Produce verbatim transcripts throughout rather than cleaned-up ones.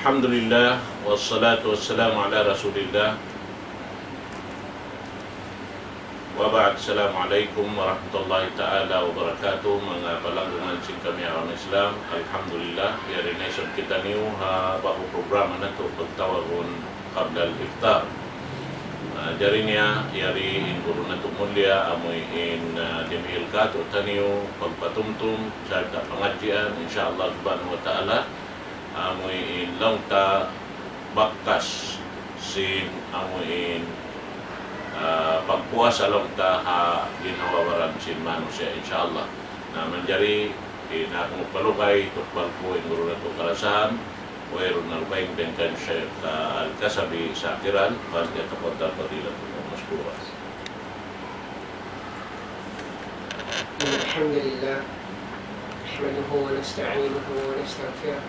الحمد لله، والصلاة والسلام على رسول الله. وبعد، السلام عليكم ورحمة الله تعالى وبركاته. Manga palanggungan sin kami agama Islam, alhamdulillah, yari na isab kitaniyu ha ba'gu programa natu' pagtawagun Qabla al-Iftar. Ah, jari niya, yari in guru natu' mulia, amuin, ah, dimihil kātu'niyu pagpatumtum, sarta' pangadjian, insya Allah subhanahu wa ta'ala, amuin laung ta bakas sin amuin, ah, pagpuasa laung ta ha ginhawa-baran sin manusiya', insya Allah. Na manjari, in aku magpalugay, tukbal ku in guru natu' kalasahan, wayruun na dugaing dayn kan Sheikh, ah, Al-Kasabi Sakiran, فليتفضل فضيلته مشكورا. إن الحمد لله نحمده ونستعينه ونستغفره،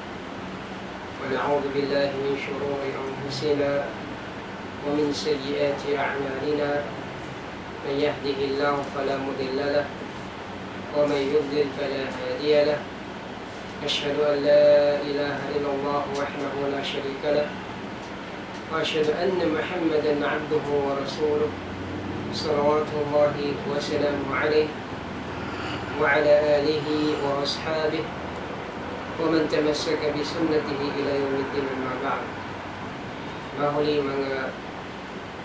ونعوذ بالله من شرور أنفسنا ومن سيئات أعمالنا. من يهده الله فلا مضل له، ومن يضلل فلا هادي له. أشهد أن لا إله إلا الله وحده لا شريك له، وأشهد أن محمدا عبده ورسوله، صلوات الله وسلامه عليه وعلى آله وأصحابه ومن تمسك بسنته إلى يوم الدين، أما بعد. Mahuli manga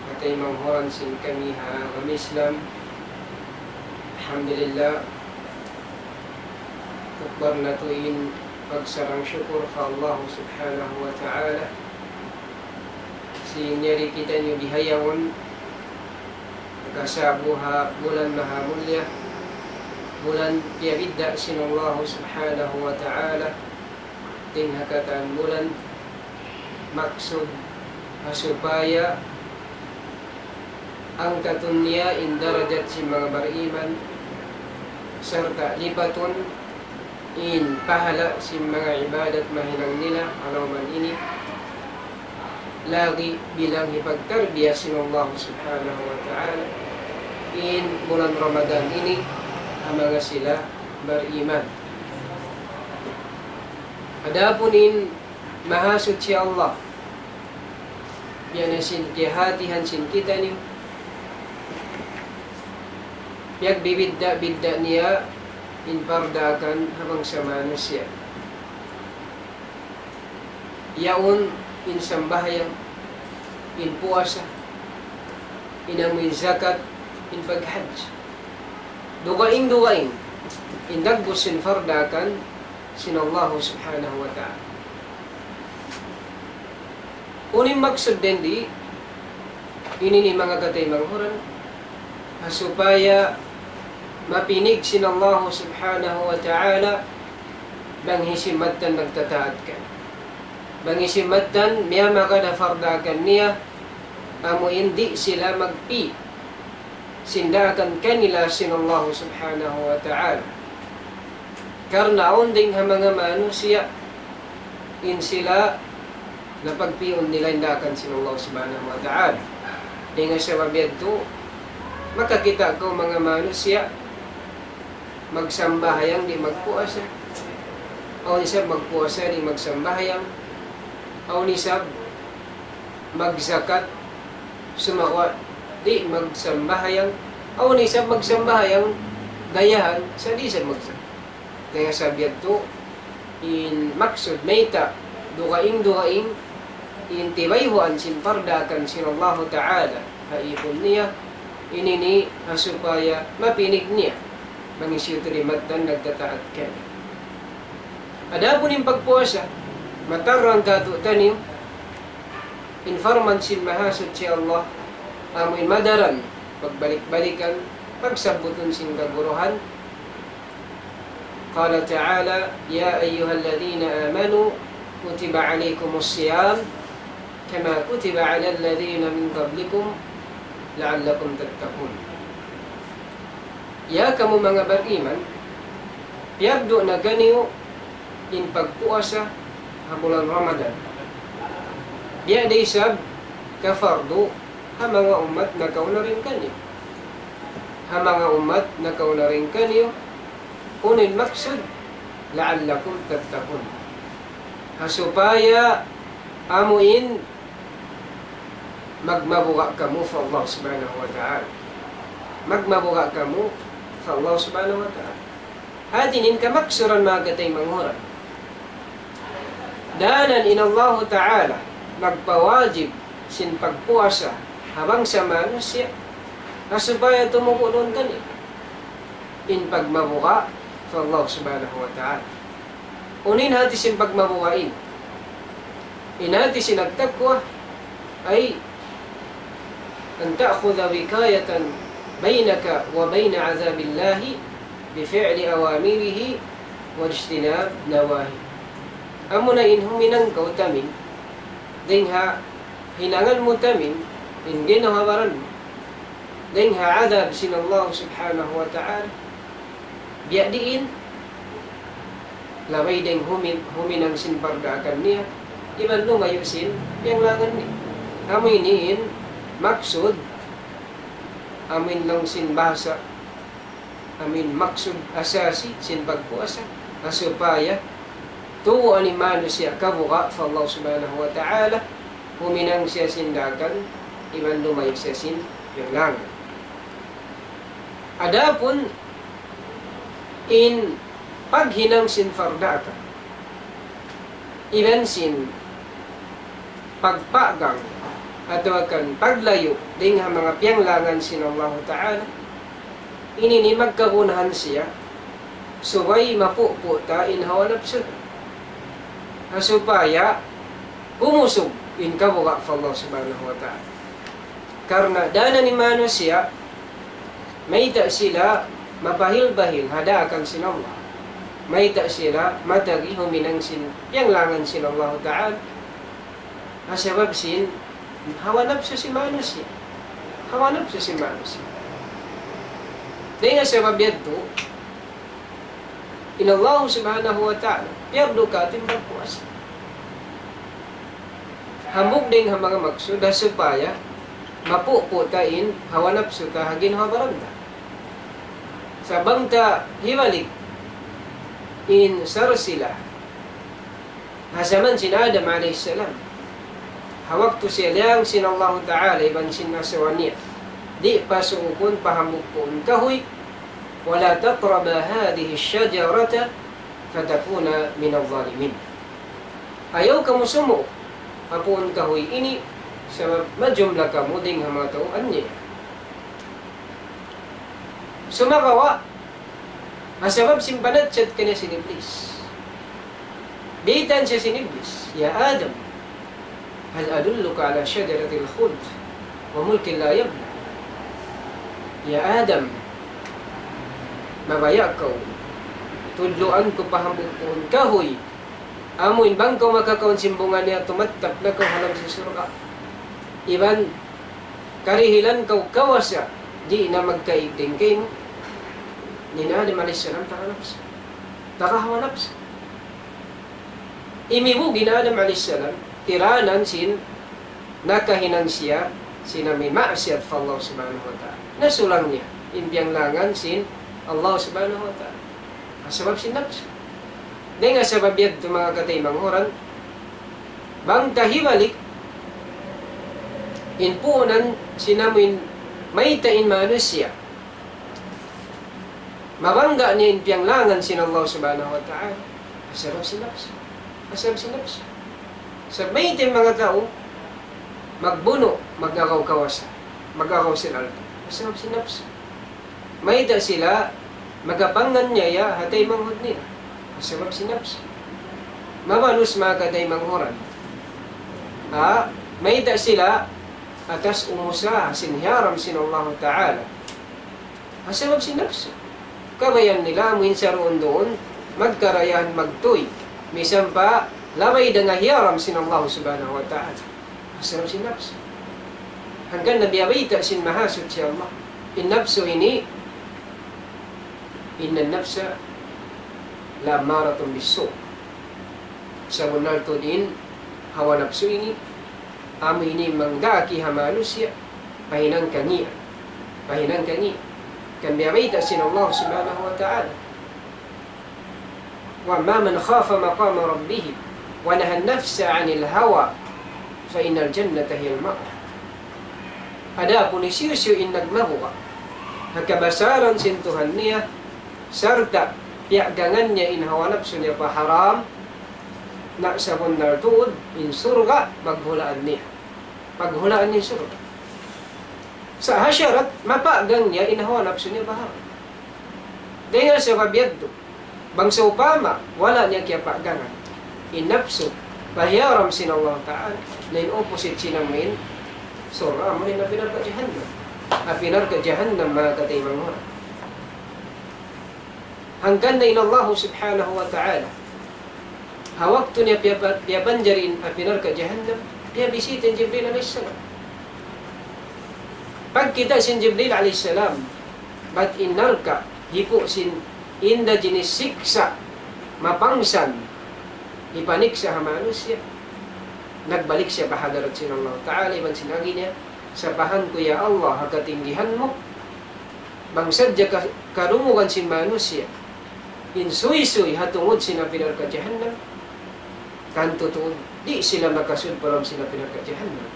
kataymanghuran sin kami ha agama Islam. Alhamdulillah, tukbal natu' in pagsarang-sukul pa Allah Subhanahu wa Ta'ala. Sin yari kitaniyu bihaun, nakasabu ha bulan mahamulliya, bulan piyabidda' sin Allah Subhanahu wa Ta'ala, dayn ha katan bulan, maksud ha supaya angkatun niya in darajat sin manga bariman, sarta' lipatun in pahala' sin manga ibadat mahinang nila ha lawm ini, lagi' bilang hipagtarbiya sin Allah Subhanahu wa Ta'ala in bulan Ramadan ini ha manga sila bariman. Adapun in Mahasuchi Allah, biya' na sin kiyahatihan sin kitaniyu, piyagbibidda'-bidda' niya in pardaakan ha bangsa manusiya'. Yaun in sambahayang, in puasa, in amuin zakat, in paghajj. Dugaing-dugaing in dagbus sin pardaakan sin Allah Subhanahu wa Ta'ala. Unu in maksud dayn di, ini ini manga kataymanghuran, ha supaya mapinig sin Allah Subhanahu wa Ta'ala bang hisiyu mattan nagtataat kaniya. Bang hisiyu mattan miyamagad ha pardaakan niya, amu in di' sila magpi' sin daakan kanila sin Allah Subhanahu wa Ta'ala. Karna' awn dayn ha manga manusiya' in sila napagpi'un nila in daakan sin Allah Subhanahu wa Ta'ala. Dayn ha sabab yadtu, makakita' kaw manga manusiya' magsambahayang di' magpuasa. Awn isab magpuasa di' magsambahayang. Awn isab magzakat, sumagawa' di' magsambahayang. Awn isab magsambahayang, dayahan, sa' di' isab magzakat. Dayn ha sabab yadtu, in maksud mayta', dugaing-dugaing, in tibayhuan sin pardaakan sin Allahu Ta'ala ha ipun niya, ini ini ha supaya mapinig niya bang hisiyu tuud in mattan nagtataat kaniya. Adapun in pagpuasa, matarrang kātu'niyu in parman sin Mahasuchi Allah, amu in madaran pagbalik-balikan, pagsabbutun sin kaguruhan. قال تعالى: يا أيها الذين آمنوا كتب عليكم الصيام كما كتب على الذين من قبلكم لعلكم تتقون. Ya kamu manga bariman, piyagdu' na kaniyu in pagpuasa ha bulan Ramadan, biya' da isab kapardu ha manga ummat nakauna dayn kaniyu. Ha manga ummat nakauna dayn kaniyu, unu in maksud, لعلكم تتقون. Ha supaya Amu in magmabuga' kamu pa Allah Subhanahu wa Ta'ala. Magmabuga' kamu pa Allah Subhanahu wa Ta'ala. Hati niya in kamaksuran, manga kataymanghuran, dayn ha in Allahu Ta'ala nagpawajib sin pagpuasa ha bangsa manusiya', ha supaya tumubu' duun kaniya in pagmabuga' pa Allah Subhanahu wa Ta'ala. Unu in hati sin pagmabuga' ini? In hati sin التقوى أي أن تأخذ وقاية بينك وبين عذاب الله بفعل أوامره واجتناب نواهيه. Amuna in huminang kaw tamin, dayn ha hinangan mu tamin, in ginhawa-baran mu, dayn ha adhab sin Allah Subhanahu wa Ta'ala, biya' diin, labay dayn humin-, huminang sin pardaakan niya, iban lumayu' sin piyanglangan niya. Amu ini in maksud, amu in laung sin bahasa, amu in maksud asasi sin pagpuasa, ha supaya tubuan in manusiya' kabuga' pa Allah Subhanahu wa Ta'ala, huminang siya sin daakan, iban lumayu' siya sin piyanglangan. Adapun in paghinang sin pardaakan, iban sin pagpagang atawa kan paglayu' dayn ha manga piyanglangan sin Allahu Ta'ala, ini ini magkagunahan siya, subay mapupu' ta in hawa napsu. Ha supaya kumusug in kabuga' pa Allah Subhanahu wa Ta'ala. Karna' dayn ha in manusiya', mayta' sila mabahil-bahil ha daakan sin Allah. Mayta' sila matagi huminang sin piyanglangan sin Allahu Ta'ala. Ha sabab sin hawa napsu sin manusiya'. Hawa napsu sin manusiya'. Dayn ha sabab yadtu, in Allah Subhanahu wa Ta'ala, piyardu katu' in pagpuasa. Hambuuk dayn ha manga maksud, ha supaya mapupu' ta in hawa napsu ta ha ginhawa-baran ta. Sa' bang ta hibalik in sarsila, ha jaman sin Adam alayhi salam, ha waktu siya liyang sin Allahu Ta'ala iban sin asawa niya, di' pasuukun pa hambuuk puun kahuy, ولا تقربا هذه الشجرة فتكونا من الظالمين. Ayaw kamu sumuuk pa puun kahuy ini, sabab majumla kamu dayn ha manga tau anniya. Sumagawa', ha sabab sin panatiyat kaniya sin Iblis. Biyaytaan siya sin Iblis, يا آدم، هل أدلك على شجرة الخلد وملك لا يبلى؟ Ya Adam, mabaya' kaw, tudluan ku pa hambuuk puun kahuy, amu in bang kaw makakaun sin bunga niya, tumattap na kaw ha lawm sin surga'. Iban karihilan kaw kawasa, di' na magkaig dayn kaymu. In Adam alayhi salam, taga napsu. Taga hawa napsu. Imibug in Adam alayhi salam, tiranan sin nakahinang siya sin amuin maasiyat pa Allah Subhanahu wa Ta'ala. Nasulang niya in piyanglangan sin Allah Subhanahu wa Ta'ala. Ha sabab sin napsu. Dayn ha sabab yadtu, manga kataymanghuran, bang ta hibalik in puunan sin amuin mayta' in manusiya' mabangga' niya in piyanglangan sin Allah Subhanahu wa Ta'ala. Ha sabab sin napsu. Ha sabab sin napsu. Sa' mayta' in manga tau magbunu', mag-agaw kawasa, mag-agaw sin alta'. Ha sabab sin napsu. Mayta' sila magapanganniyaya ha taymanghud nila. Ha sabab sin napsu. Mabanus, manga kataymanghuran. Ha, mayta' sila atas umusaha sin hiyaram sin Allahu Ta'ala. Ha sabab sin napsu. Kabayaan nila amu in saruun-duun, magkarayahan magtuy. Misan pa labay da nga hiyaram sin Allah Subhanahu wa Ta'ala. Ha sabab sin napsu. Hangkan na biyabayta' sin Mahasuchi Allah, in napsu ini, إن النفس لأمارة بالسوء. Sabunnal tuud in hawa napsu ini, amu ini mangdaak ha manusiya' pa hinang kangian, pa hinang kangian. Kan biyabayta' sin Allah Subhanahu wa Ta'ala, وأما من خاف مقام ربه ونهى النفس عن الهوى فإن الجنة هي المأوى. Adapun hisiyu-siyu in nagmabuga' ha kabasaran sin Tuhan niya, sarta' piyaggangan niya in hawa napsu niya pa haram, na sabunnal tuud in surga' paghulaan niya. Paghulaan niya in surga'. Sa' ha sharat, mapaggang niya in hawa napsu niya pa haram. Dayn ha sabab yadtu, bang sawpama wala' niya kiyapaggangan in napsu pa hiyaram sin Allah Ta'ala, na in opposite sin amu in surga', amu in api narka' jahannam. Api narka' jahannam, manga kataymanghuran. Hangkan na in Allah Subhanahu wa Ta'ala, ha waktu niya piyapa-, piyapanjari in api narka' jahannam, piyabisita in Jibril alayhis salam. Pagkita' sin Jibril alayhis salam, bat in narka', hipu' sin inda jinis siksa', mapangsan, hipaniksa' ha manusiya'. Nagbalik siya pa hadarat sin Allah Ta'ala, iban sin agi niya, sapahan ku, ya Allah, ha katinggihan mu, bang sadja ka-, kadungugan sin manusiya' in suysuy ha tungud sin api narka' jahannam, tantu tuud di' sila makasud pa lawm sin api narka' jahannam.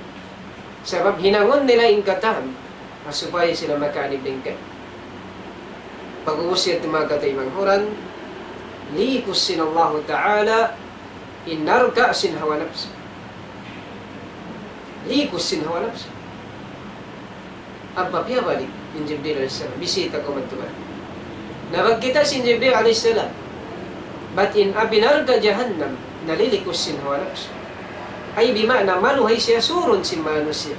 Sabab hinangun nila in katan, ha supaya sila makaanib dayn kan. Pag'ubus yadtu, manga kataymanghuran, likus sin Allahu Ta'ala in narka' sin hawa napsu. Likus sin hawa napsu. Ampa piyabalik in Jibril alayhis salam, bisita kaw madtu balik. Na pagkita' sin Jibril alayhis salam, bat in api narka' jahannam, nalilikus sin hawa napsu. Ay bima'na maluhay siya surun sin manusiya'.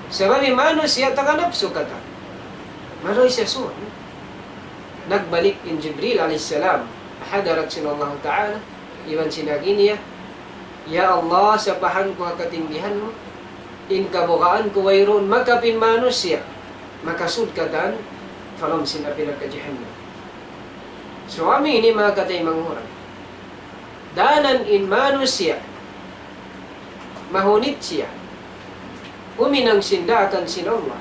Sabab in manusiya' taga napsu katan. Maluhay siya surun. Nagbalik in Jibril alayhis salam, hadarat sin Allah Ta'ala, iban sin agi niya, "Ya Allah, sapahan ku ha katinggihan mu, in kabugaan ku wayruun makapin manusiya', makasud katan, pa lawm sin api narka' jahannam." So, amu ini manga kataymanghuran. Dayn ha in manusiya', mahunit siya huminang sin daakan sin Allah.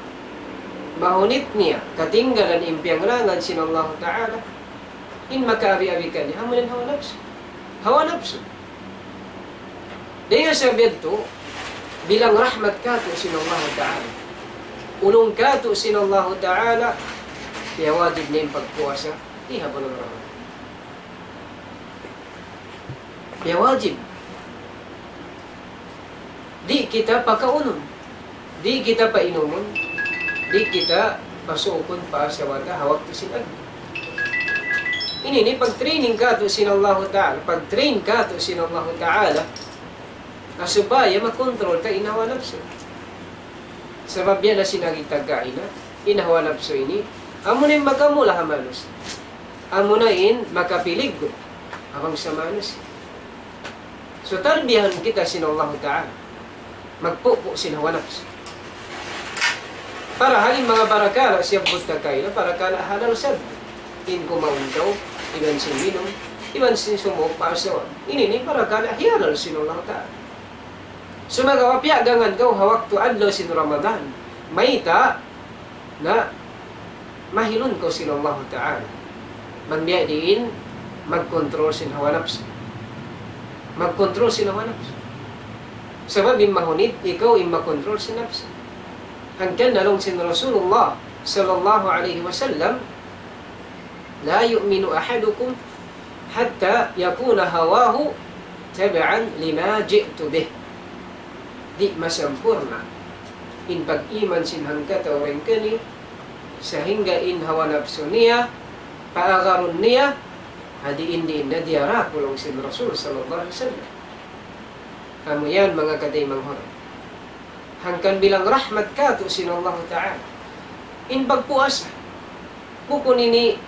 Mahunit niya katinggalan in piyanglangan sin Allah Ta'ala. In makaabi-abi kaniya, amu in hawa napsu. Hawa napsu. Dayn ha sabab yadtu, bilang rahmat katu' sin Allah Ta'ala, ulung katu' sin Allah Ta'ala, piyawajib niya in pagpuasa di ha bulan Ramadan. Piyawajib. Di' kita pakaunun, di' kita painumun, di' kita pasuukun pa asawa ta ha waktu sin adlaw. Ini in pag-training katu' sin Allahu Ta'ala, pag-train katu' sin Allahu Ta'ala, na supaya makontrol ta in hawa napsu. Sabab biya' na sin agi ta kaina, in hawa napsu ini, amu na in makamula ha manusiya'. Amu na in makapiliggu ha bangsa manusiya'. So, tarbiyahun kita sin Allahu Ta'ala magpupu' sin hawa napsu. Para ha in manga parakala' siyabbut ta kaina, parakala' halal sadja. In kumaun daw, iban sin minum, iban sin sumuuk pa asawa. Ini in parakala' hiyalal sin Allahu Ta'ala. Sumagawa' piyaggangan kaw ha waktu adlaw sin Ramadan. Mayta'? Na mahilun kaw sin Allahu Ta'ala. Bang biya' diin magkontrol sin hawa napsu. Magkontrol sin hawa napsu. Sabab in mahunit, ikaw in makontrol sin napsu. Hangkan laung sin Rasulullah sallallahu alayhi wasallam, "لا يؤمن أحدكم حتى يكون هواه تبعا لما جئت به." Di' masampurna' in pag-iman sin hangkatau dayn kaniyu, sahingga in hawa napsu niya, paagarun niya, ha diin-diin na diyara, laung sin Rasul sallallahu alayhi wasallam. Amu yan, manga kataymanghuran. Hangkan bilang rahmat katu' sin Allahu Ta'ala in pagpuasa. Bukun ini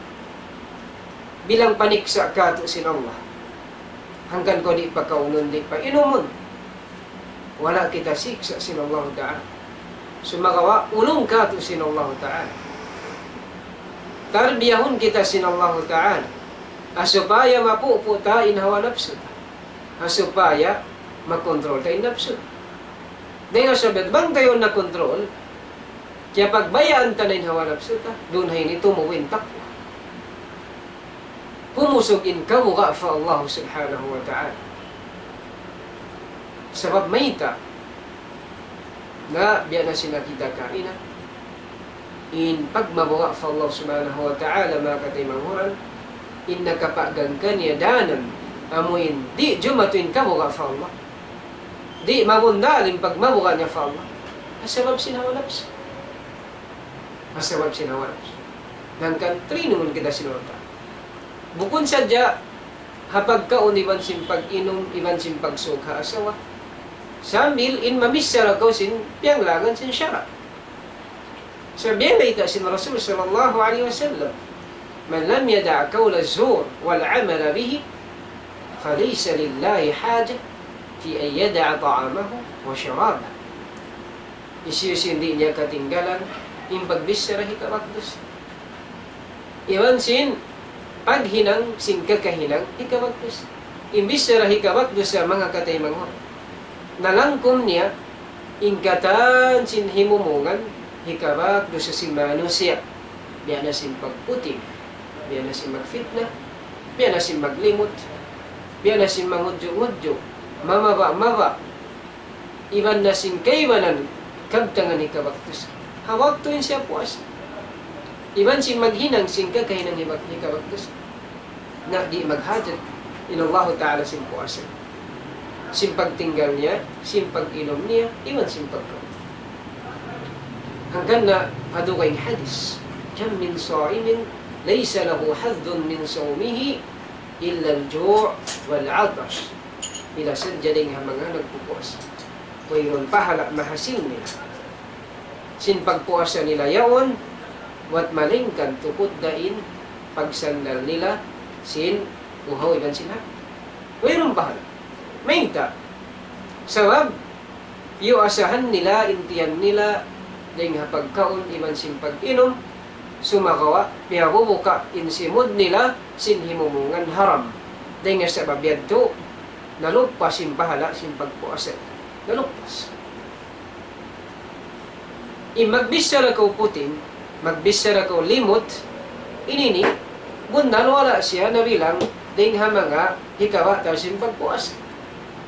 bilang paniksa' katu' sin Allah. Hangkan kaw di' pakaunun, di' painumun, wala' kita siksa' sin Allahu Ta'ala. Sumagawa' ulung katu' sin Allahu Ta'ala. Tarbiyahun kita sin Allahu Ta'ala. Ha supaya mapupu' ta in hawa napsu ta. Ha supaya makontrol ta in napsu. Dayn ha sabab bang ta yan nakontrol, kiyapagbayaan ta na in hawa napsu ta, duun ha ini tumubu' in takwa. Pumusug in kabuga' pa Allah Subhanahu wa Ta'ala. Sabab mayta'? Na biya' na sin kita kaina, in pagmabuga' pa Allah Subhanahu wa Ta'ala, manga kataymanghuran, in nakapagang kaniya danan, amu in di' jumatu in kabuga' pa Allah. Di' mabundal in pagmabuga' niya pa Allah. Sabab sin hawa napsu. Sabab sin hawa napsu. Hangkan trinungun kita sin Allah Ta'ala. Bukun sadja ha pagkaun iban sin pag-inum, iban sin pagsūg ha asawa. Sambil in mamichara kaw sin piyanglangan sin sara'. Sabab bayta' sin Rasul sallallahu alayhi wasallam, من لم يدع قول الزور والعمل به فليس لله حاجة في أن يدع طعامه وشرابه. Hisiyu-siyu in di' niya katinggalan in pagbichara hikabaktus, iban sin paghinang sin kakahinang hikabaktus. In bichara hikabaktus, manga kataymanghuran, nalangkum niya in katan sin himumungan hikabaktus sin manusiya'. Biya' na sin pagputing, biya' na sin magfitna, biya' na sin maglimut, biya' na sin mangudju'-ngudju', mamaba'-maba', iban na sin kaibanan kabtangan hikabaktus ha waktu in siya puasa, iban sin maghinang sin kakahinang hibak-, hikabaktus. Na di' maghajat in Allahu Ta'ala sin puasa, sin pagtinggal niya, sin pag-inum niya, iban sin pagkaun. Hangkan na ha dugaing hadis, كم من صائم ليس له حظ من صومه إلا الجوع والعطش. Pila sadja dayn ha manga nagpupuasa, wayruun pahala' mahasil nila sin pagpuasa nila yaun, buwat malaingkan tukud da in pagsandal nila sin uhaw iban sin hapit. Wayruun pahala'. Mayta'? Sabab piyuasahan nila in tiyan nila dayn ha pagkaun iban sin pag-inum, sumagawa' piyabubuka in simud nila sin himumungan haram. Dayn ha sabab yadtu, nalupas in pahala' sin pagpuasa. Nalupas. In magbichara kaw puting, magbichara kaw limut, ini ini, bunnal wala' siya nabilang dayn ha manga hikabatal sin pagpuasa.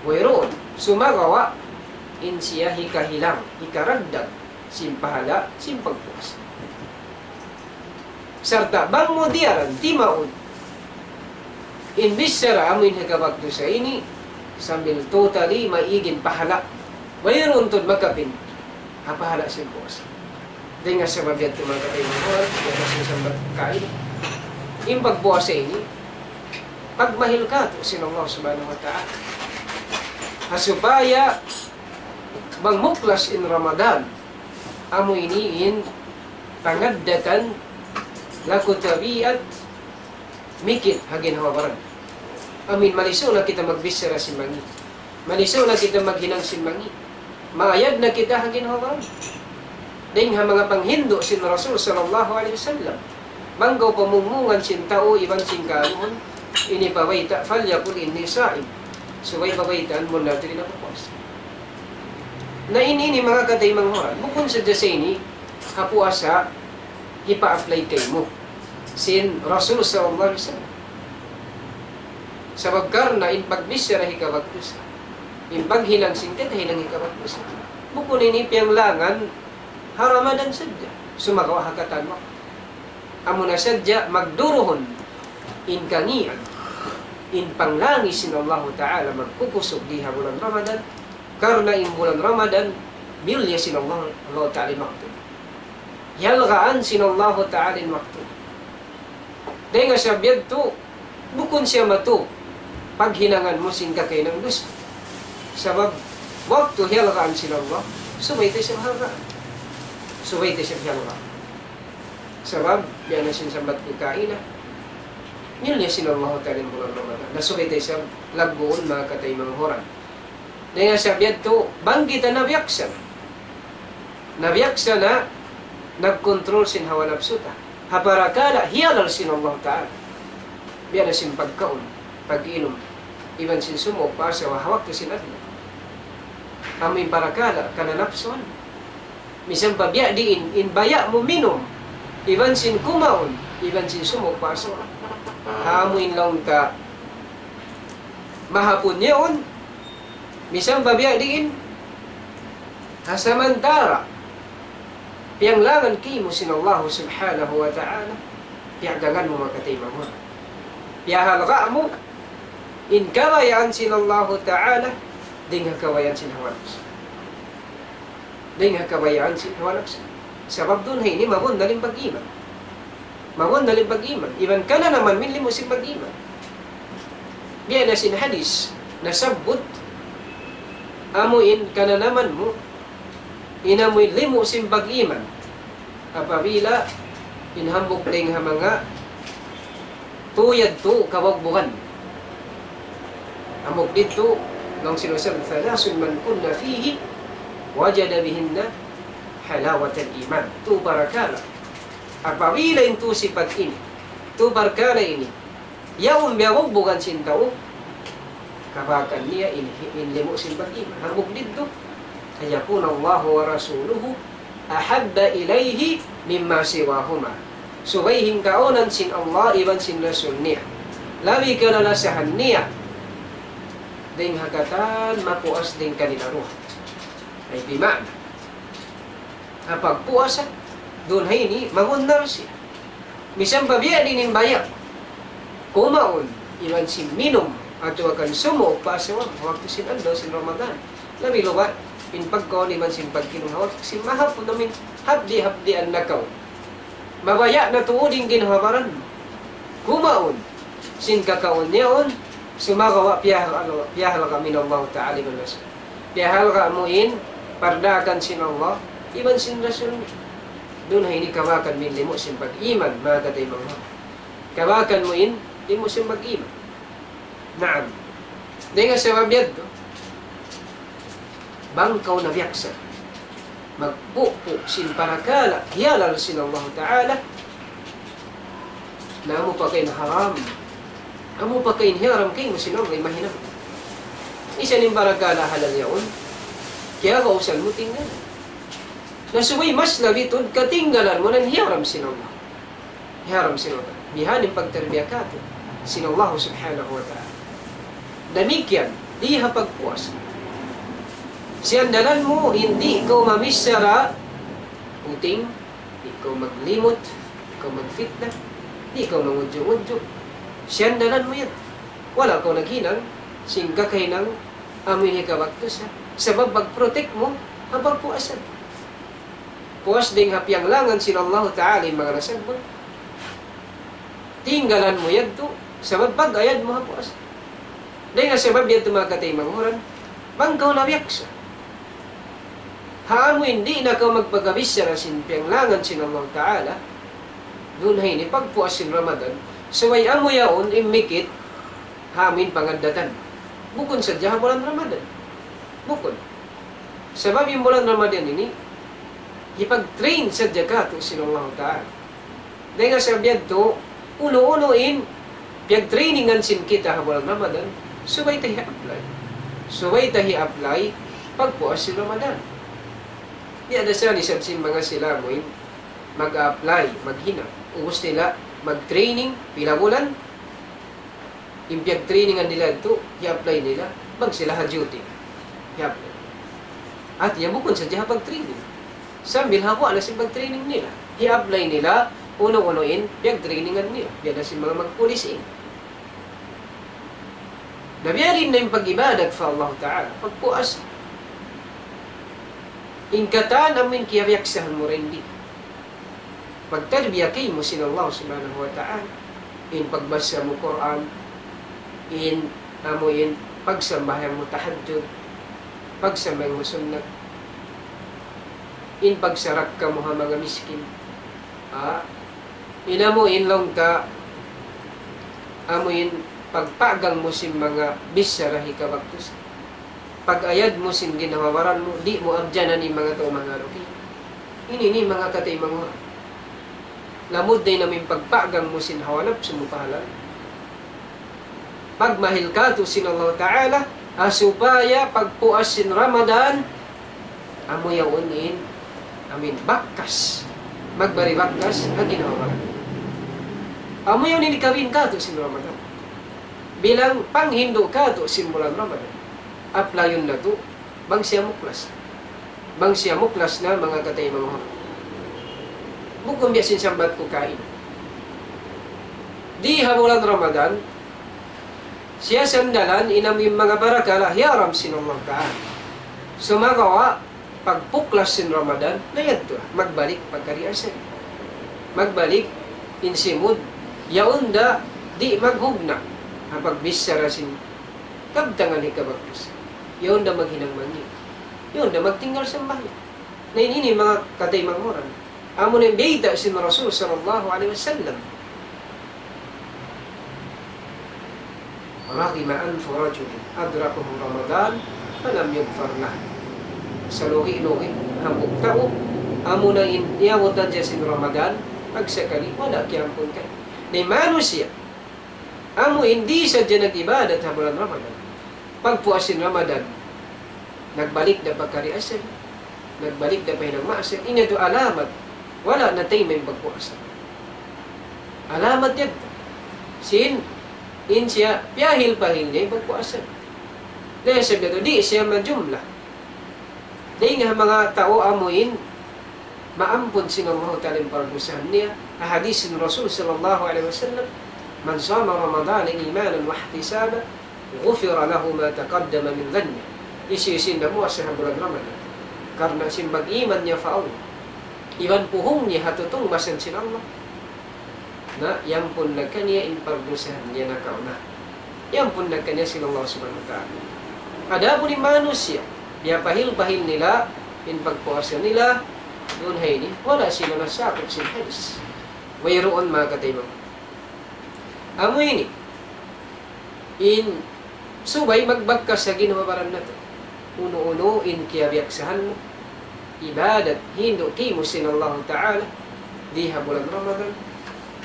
Wayruun, sumagawa' in siya hikahilang, hikaragdag sin pahala' sin pagpuasa. Sarta' bang mu diyaran timaud in bichara amu in hikabaktus ini, sambil totally maig in pahala'. Wayruun tuud makapin ha pahala' sin puasa. Dayn ha sabab yadtu, manga kataymanghuran, biya' na sin sambat kaina, in pagpuasa ini, pagmahil kātu' sin Allah Subhanahu wa Ta'ala. Ha supaya bang muklas in Ramadan, amu ini in pangaddatan laku tabiat mikit ha ginhawa-baran. Amu in malisu' na kita magbichara sin mangi'. Malisu' na kita maghinang sin mangi'. Maayad na kita ha ginhawa-baran. Dayn ha manga panghindu' sin Rasul sallallahu alayhi wasallam, bang kaw pamungmungan sin tau iban sin kaanuhun, ini pabayta', فليقل إني صائم. Subay pabaytaan, bunnal tuud in aku puasa. Na ini, ini manga kataymanghuran, bukun sadja sa ini ha puasa hipa-apply kaymu sin Rasul sallallahu alayhi wasallam. Sabab karna' in pagbichara hikabaktus, in paghinang sin kakahinang hikabaktus, bukun ini piyanglangan ha Ramadan sadja, sumagawa' ha katan waktu. Amuna sadja magduruhun in kangīan, in panglangi sin Allahu Ta'ala magkukusug di ha bulan Ramadan, karna' in bulan Ramadan miyulliya sin Allah, Allahu Ta'ala in waktu. Hiyalgaan sin Allahu Ta'ala in waktu. Dayn ha sabab yadtu, bukun siya matu paghinangan mu sin kakahinang dusa. Sabab waktu hiyalgaan sin Allah, subay ta isab halgaan. Subay ta isab hiyalgaan. Sabab, biya' na sin sambat ku kaina, miyulliya sin Allahu Ta'ala in bulan Ramadan. Na subay ta isab lagguun, manga kataymanghuran. Dayn ha sabab yadtu, bang kita nabiyaksa na. Nabiyaksa na nagkontrol sin hawa napsu ta ha parakala' hiyalal sin Allah Ta'ala. Biya' na sin pagkaun, pag-inum, iban sin sumūng pa asawa ha waktu sin adlaw. Amu in parakala' kananapsuhan. Misan pa biya' diin in baya' mu minum, iban sin kumaun, iban sin sumūng pa asawa. Amu in laung ta mahapun yaun, misan pa biya' diin Samantara', piyanglangan kaymu sin Allah subhanahu wa ta'ala, piyagangan mu manga kataymanghuran. Piyahalga' mu in kabayaan sin Allah ta'ala, dayn ha kabayaan sin hawa napsu. Dayn ha kabayaan sin hawa napsu. Sabab duun ha ini mabunnal in pag-iman. Mabunnal in pag-iman. Iban kananaman mu in limu' sin pag-iman. Biya' na sin hadis nasabbut, amu in kananaman mu, in amu in limu' sin pag-iman. Apabila in hambuuk dayn ha manga tū yadtu kabugbugan. Hambuuk didtu, laung sin Rasul, ثلاث من كن فيه وجد بهن حلاوة الإيمان. Tū parakala'. Apabila in tū sipat ini, tū parakala' ini, yaun biyabugbugan sin tau, kabakan niya in, in limu' sin pag-iman. Hambuuk didtu, أن يكون الله ورسوله أحب إليه مما سواهما. Subay in kaawnan sin Allah iban sin Rasul niya labi kalalasahan niya dayn ha katan mapuas dayn kanila duwa. Ay, bima'na, ha pagpuas, duun ha ini mabunnal siya. Misan pa biya' diin in baya', kumaun iban sin minum, atawa kan sumuuk pa asawa mu ha waktu sin adlaw sin Ramadan. Labi awla in pagkaun iban sin pagminum ha waktu sin mahapun, amu in hapdi'-hapdian na kaw. Mabaya' na tuud in ginhawa-baran mu. Kumaun sin kakaun yaun, sumagawa' piyahalga', piyahalga' mu in Allah ta'ala iban Rasul. Piyahalga' mu in pardaakan sin Allah iban sin Rasul niya. Duun ha ini kabakan mu in limu' sin pag-iman, manga kataymanghuran. Kabakan mu in limu' sin pag-iman. Naam. Dayn ha sabab yadtu, bang kaw nabiyaksa magpupu' sin parakala' hiyalal sin Allah ta'ala, na amu pa kain haram, amu pa kain hiyaram kaymu sin Allah, imahinang. Misan in parakala' halal yaun, kiyagausan mu tinggalan. Na subay mas labi tuud katinggalan mu na in hiyaram sin Allah. Hiyaram sin Allah. Bihan in pagtarbiya katu' sin Allah subhanahu wa ta'ala. Damikkiyan, di ha pagpuas. Siyandalan mu, di' kaw mamichara puting, di' kaw maglimut, di' kaw magfitna, di' kaw mangudju'-ngudju'. Siyandalan mu yan. Wala' kaw naghinang sin kakahinang amu in hikabaktusan. Sabab pag-protect mu ha pagpuas. Puas dayn ha piyanglangan sin Allah ta'ala in manga nasabbut. Tinggalan mu yadtu, sabab pag-ayad mu ha puas. Dayn ha sabab yadtu, manga kataymanghuran, bang kaw nabiyaksa ha amu in di' na kaw magpakabichara sin piyanglangan sin Allah ta'ala, duun ha ini pagpuas sin Ramadan, subay amu yaun in mikit ha amu in pangaddatan. Bukun sadja ha bulan Ramadan. Bukun. Sabab in bulan Ramadan ini, hipag-train sadja katu' sin Allah ta'ala. Dayn ha sabab yadtu, unu-unu in piyag-trainingan sin kita ha bulan Ramadan, subay ta hi-apply. Subay ta hi-apply pagpuas sin Ramadan. Di' ada sa isab sin manga sila amu in mag-apply, maghinang. Ubus nila mag-training, pila bulan, in piyag-trainingan nila yadtu, hi-apply nila, bang sila ha duty. Hi-apply. Hati niya bukun sadja ha pag-training. Sambil ha kuwan na sin pag-training nila. Hi-apply nila, unu-unu in piyag-trainingan nila. Biya' na sin manga magpulis ini. Na biya' diin na in pag-ibadat pa Allah ta'ala, pagpuas. In katan amu in kiyabiyaksahan mu dayn di. Pagtarbiya kaymu sin Allah subhanahu wa ta'ala, in pagbasa mu Qur'an, in amu in pagsambahayang mu tahajjud, pagsambahayang mu sunnat, in pagsarakka mu ha manga miskin, ha, in amu in laung ta, amu in pagpagang mu sin manga bichara hikabaktusan. Pag-ayad mu sin ginhawa-baran mu, di' mu abjanan in manga tau mangaruki. Ini ini manga kataymanghuran. Lamud na in amu in pagpagang mu sin hawa napsu mu pa halal. Pagmahil katu' sin Allah ta'ala, ha supaya pagpuas sin Ramadan, amu yaun in, amu in bakas. Magbari bakas, ha ginhawa-baran. Amu yaun in hikabin katu' sin Ramadan. Bilang panghindu' katu' sin bulan Ramadan. Apply-un natu', bang siya muklas. Bang siya muklas na, manga kataymanghuran. Bukun biya' sin sambat ku kaina. Di ha bulan Ramadan, siya sandalan in amu in manga barakala hiyaram sin Allah Ta'ala. Sumagawa', pagpuklas sin Ramadan, na yadtu, magbalik pagkari asal. Magbalik in simud, yaun da di' maghugna' ha pagbichara sin kabtangan hikabagtusan. Yaun da maghinang mangi'. Yaun da magtinggal sambahayang. Na ini, ini manga kataymanghuran. Amu na in bayta' sin Rasul sallallahu alayhi wasallam. رغم أنف رجل أدركه رمضان فلم يغفر له. Salugi-lugi hambuuk tau, amu na in iyabutan siya sin Ramadan, pagsakali, wala' kiyampun kaniya. Na in manusiya', amu in di' sadja nag-ibadat ha bulan Ramadan. Pagpuas sin Ramadan, nagbalik da pa kariasan, nagbalik da pa hinang maksiat. Ini yadtu alamat, wala' natayma' in pagpuasa. Alamat yadtu. Sin, in siya, piyahil-pahil niya in pagpuasa. Dayn ha sabab yadtu, di' siya majumlah dayn ha manga tau amu in maampun sin Allahu Ta'ala in pardusahan niya. Ha hadis sin Rasul sallallahu alayhi wasallam, من صام رمضان إيمانا واحتسابا غفر له ما تقدم من ذنبه. Hisiyu-siyu in namuasa ha bulan Ramadan karna' sin pag-iman niya pa Allah, iban puhung niya ha tutungbasan sin Allah, na iyampun na kaniya in pardusahan niya nakauna. Iyampun na kaniya sin Allah Subhanahu wa Ta'ala. Adapun in manusiya', piyapahil-pahil nila in pagpuasa nila, duun ha ini, wala' sila nasakup sin hadis. Wayruun, manga kataymanghuran. Amu ini, in subay magbakkas ha ginhawa-baran natu'. Unu-unu in kiyabiyaksahan mu, ibadat, hindu' kaymu sin Allahu Ta'ala, di ha bulan Ramadan,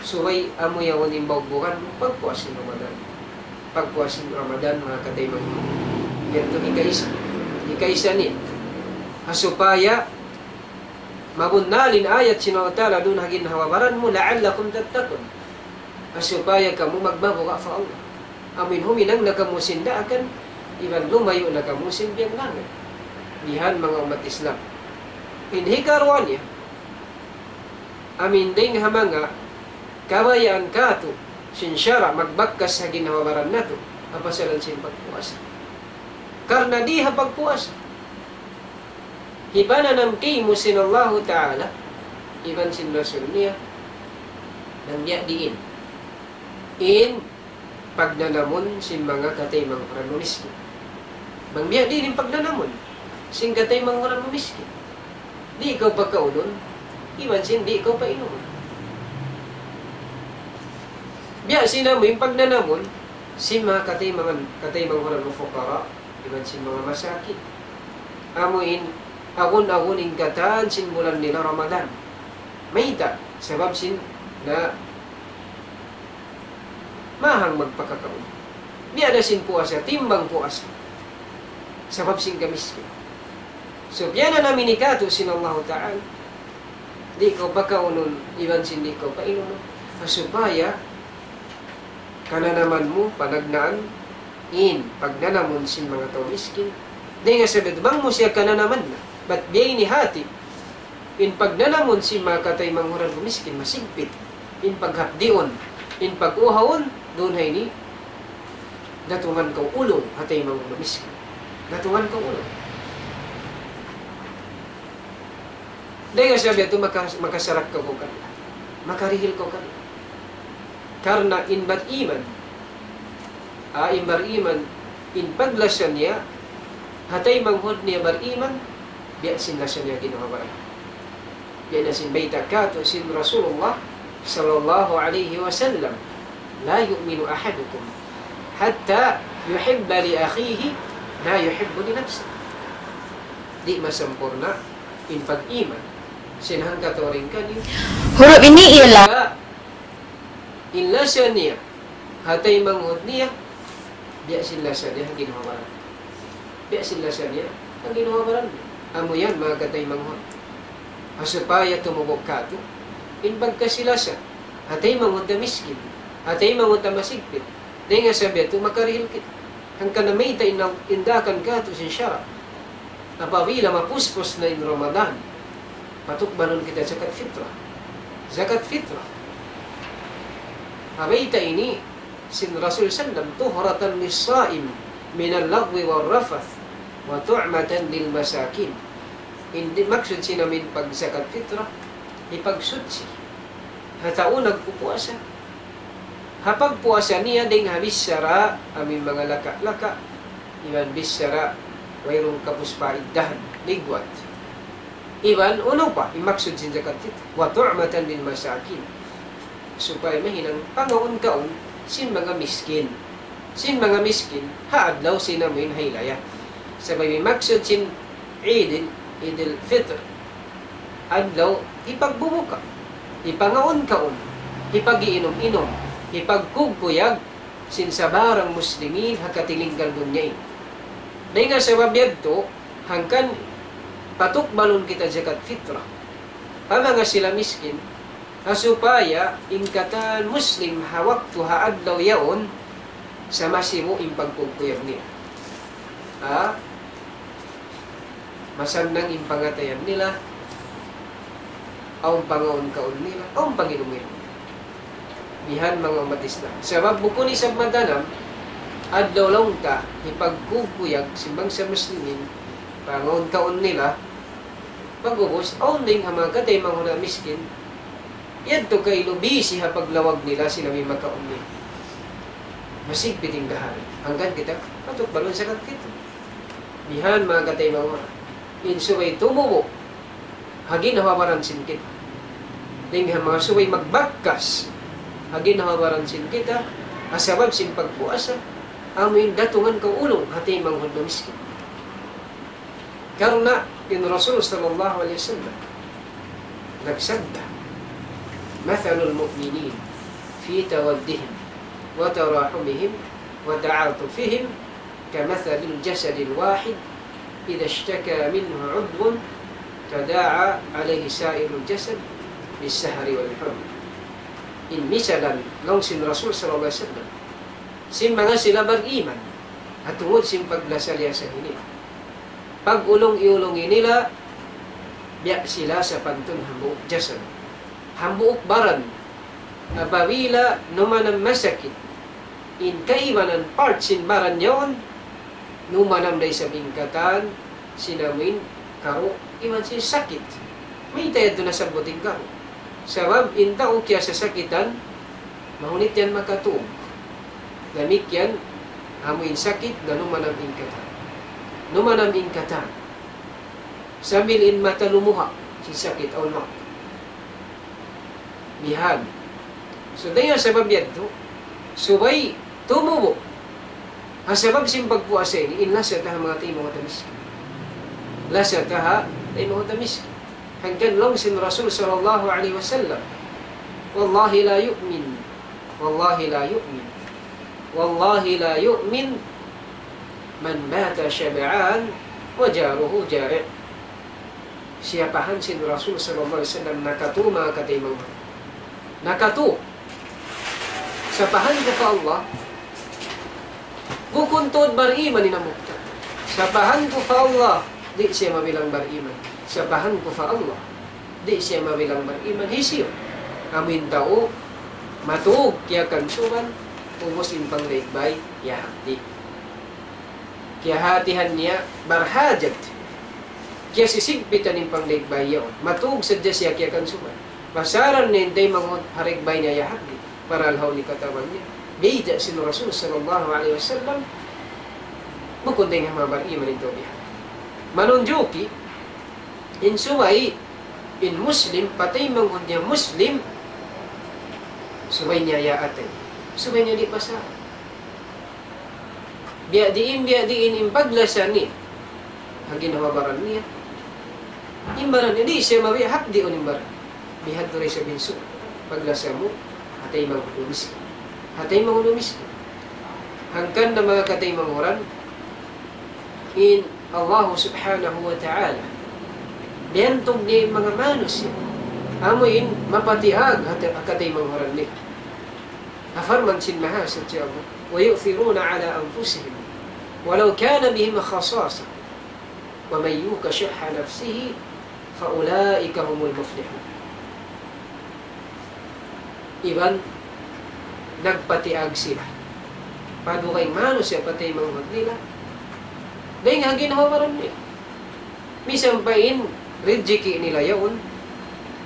subay amu yaun in baugbugan mu, pagpuas sin Ramadan. Pagpuas sin Ramadan, manga kataymanghuran. Yadtu hikaisa. Hikaisa niya. Ha supaya mabunnal in ayat sin Allahu Ta'ala duun ha ginhawa-baran mu, لعلكم تتقون. Ha supaya kamu magmabuga' pa Allah. Amu in huminang na kamu sin daakan, iban lumayu' na kamu sin biyang langit. Bihan manga ummat Islam. In hikaruwa niya, amu in dayn ha manga kabayaan katu' sin sara' magbakkas ha ginhawa-baran natu', ha pasalan sin pagpuasa. Karna' di ha pagpuasa, hipananam kaymu sin Allahu Ta'ala, iban sin Rasul niya, bang biya' diin in pagnanamun sin manga kataymanghuran mu miskin. Bang biya' diin in pagnanamun sin kataymanghuran mu miskin. Di' kaw pakaunun, iban sin di' kaw painumun. Biya' sin amu in pagnanamun sin manga kataymangan, kataymanghuran mu fuqara, iban sin manga masakin. Amu in agun-agun in katan sin bulan nila Ramadan. Mayta'? Sabab sin na mahang magpakakaun. Biya' da sin puasa, timbang puasa. Sabab sin kamiskin. So, biya' na naminigatu sin Allahu Ta'ala. Di' kaw pakaunun, iban sin di' kaw painumun. Ha supaya kananaman mu, panagnaan, in pagnanamun sin manga tau miskin. Dayn ha sabab yadtu, bang mu siya kananaman na, bat biya' ini hati, in pagnanamun sin manga kataymanghuran mu miskin, masigpit. In paghapdiun, in pag-uhaun, duun ha ini, datungan kaw ulung, ha taymanghud mu miskin. Datungan kaw ulung. Dayn ha sabab yadtu maka-, makasarak kaw kaniya. Makarihil kaw kaniya. Karna' in bar-iman, ah, in bar-iman, in paglasa niya, ha taymanghud niya bar-iman, biya' sin lasa niya ginhawa-baran. Biya' na sin bayta' katu' sin Rasulullah sallallahu alayhi wasallam, لا يؤمن أحدكم حتى يحب لأخيه ما يحب لنفسه. Di' masampurna' in pag-iman sin hangkatau dayn kaniyu. Huruf ini ialah. In lasa niya ha taymanghud niya, biya' sin lasa niya ha ginhawa-baran. Biya' sin lasa niya ha ginhawa-baran. Amu yan, manga kataymanghuran. Ha supaya tumubu' katu' in pagkasi-lasa ha taymanghud ta miskin, ha taymanghud ta masigpit. Dayn ha sabab yadtu makarihil kita. Hangkan na mayta' in, in daakan katu' sin sara'. Apabila mapuspus na in Ramadan, patukbalun kita zakat fitrah. Zakat fitrah. Bayta' ini sin Rasul sallam, طهرة للصائم من اللغو والرفث وطعمة للمساكين. In maksud sin amin pagzakat fitrah, hipagsuchi ha tau nagpupuasa. Ha pagpuasa niya dayn ha bichara amin manga laka-laka, iban bichara wayruun kapuspaiddahan, ligwat. Iban unu pa in maksud sin zakat fitrah, وطعمة للمساكين. Supaya mahinang pangaun-kaun sin manga miskin. Sin manga miskin, ha adlaw sin amuin haylaya. Sabab in maksud sin Eid, Eid al-Fitr, adlaw hipagbubuka, hipangaun-kaun, hipag-iinum-inum, hipagkugkuyag sin sabarang muslimin ha katilingkal dunya ini. Dayn ha sabab yadtu, hangkan patukbalun kita zakat fitrah pa manga sila miskin, ha supaya in katan muslim ha waktu ha adlaw yaun, sama sibu' in pagkugkuyag nila. Ha? Masannang in pangatayan nila, awn pangaun-kaun nila, awn panginum-inum. Bihan manga ummat Islam. Sabab bukun isab matanam, adlaw laung ta, hipagkugkuyag sin bangsa muslimin, pangaun-kaun nila, pag'ubus, awn dayn ha manga kataymanghuran miskin, yadtu kailu busy ha paglawag nila sila may makaun niya. Masigpit in kahari. Hangkan kita, patukbalun zakat fitrah. Bihan manga kataymanghuran. In subay tumubu' ha ginhawa-baran sin kita. Dayn ha manga subay magbakkas ha ginhawa-baran sin kita, ha sabab sin pagpuasa, amu in datungan kaw ulung ha taymanghud mamiskin. Karna' in Rasul sallallahu alayhi wasallam nagsabda, مثل المؤمنين في تودهم وتراحمهم وتعاطفهم كمثل الجسد الواحد إذا اشتكى منه عضو تداعى عليه سائر الجسد بالسهر والحمى. In misalan, laung sin Rasul sallallahu alayhi wasallam, sin manga sila bariman, ha tungud sin paglasa-liyasa ini, pag-ulung-iulungi nila, biya' sila sapantun hambuuk jasad, hambuuk baran. Apabila numanam masakit in kaibanan part sin baran yaun, numanam da isab in katan sin amuin karu' iban sin sakit. Mayta' yadtu nasabbut in karu'? Sabab in tau kiyasasakitan, mahunit yan makatug. Damikkiyan, amu in sakit, na numanam in katan. Numanam in katan. Sambil in mata lumuha', sin sakit, awn waktu. Bihan. So, dayn ha sabab yadtu, subay tumubu'. Ha sabab sin pagpuasa ini, in lasa ta ha manga taymanghud ta miskin. Lasa ta ha taymanghud ta miskin. Hangkan laung sin Rasul sallallahu alayhi wasallam, والله لا يؤمن، والله لا يؤمن، والله لا يؤمن من بات شبعان وجاره جائع. Siyapahan sin Rasul sallallahu alayhi wasallam nakatu manga kataymanghuran. Nakatu. Sapahan ku pa Allah, bukun tuud bariman in hambuuk tau. Sapahan ku pa Allah, di' siya mabilang bariman. Sapahan ku pa Allah, di' siya mabilang bariman. Hisiyu? Amu in tau, matug kiyakansuban, ubus in pangdaig bay, yahagdi. Kiyahatihan niya, barhajat. Kiyasisigpitan in pangdaig bay yaun. Matug sadja siya kiyakansuban. Pasaran niya in taymanghud ha daig bay niya yahagdi. Parahal hawnu in katabang niya. Bayta' sin Rasul sallallahu alayhi wasallam, bukun dayn ha manga bariman in tau bihan. Manunjuki, in subay, in Muslim, pa taymanghud niya Muslim, subay niya yaatay. Subay niya di' pasaran. Biya' diin, biya' diin in paglasa niya ha ginhawa-baran niya. In baran niya, di' siya mabiya' hapdiun in baran. Bihadtu da isab in subay paglasa mu, ha taymanghud miskin. Ha taymanghud miskin. Hangkan na manga kataymanghuran, in Allah subhanahu wa ta'ala, biyantug niya in manga manusiya'. Amu in mapatiag ha ta-, ha kataymanghuran nila. Ha parman sin Mahasuchi Allah, ويؤثرون على أنفسهم ولو كان بهم خصاصة ومن يوق شح نفسه فأولئك هم المفلحون. Iban nagpatiag sila. Padugaing manusiya' pa taymanghud nila. Dayn ha ginhawa-baran nila. Misan pa in rijiki' nila yaun,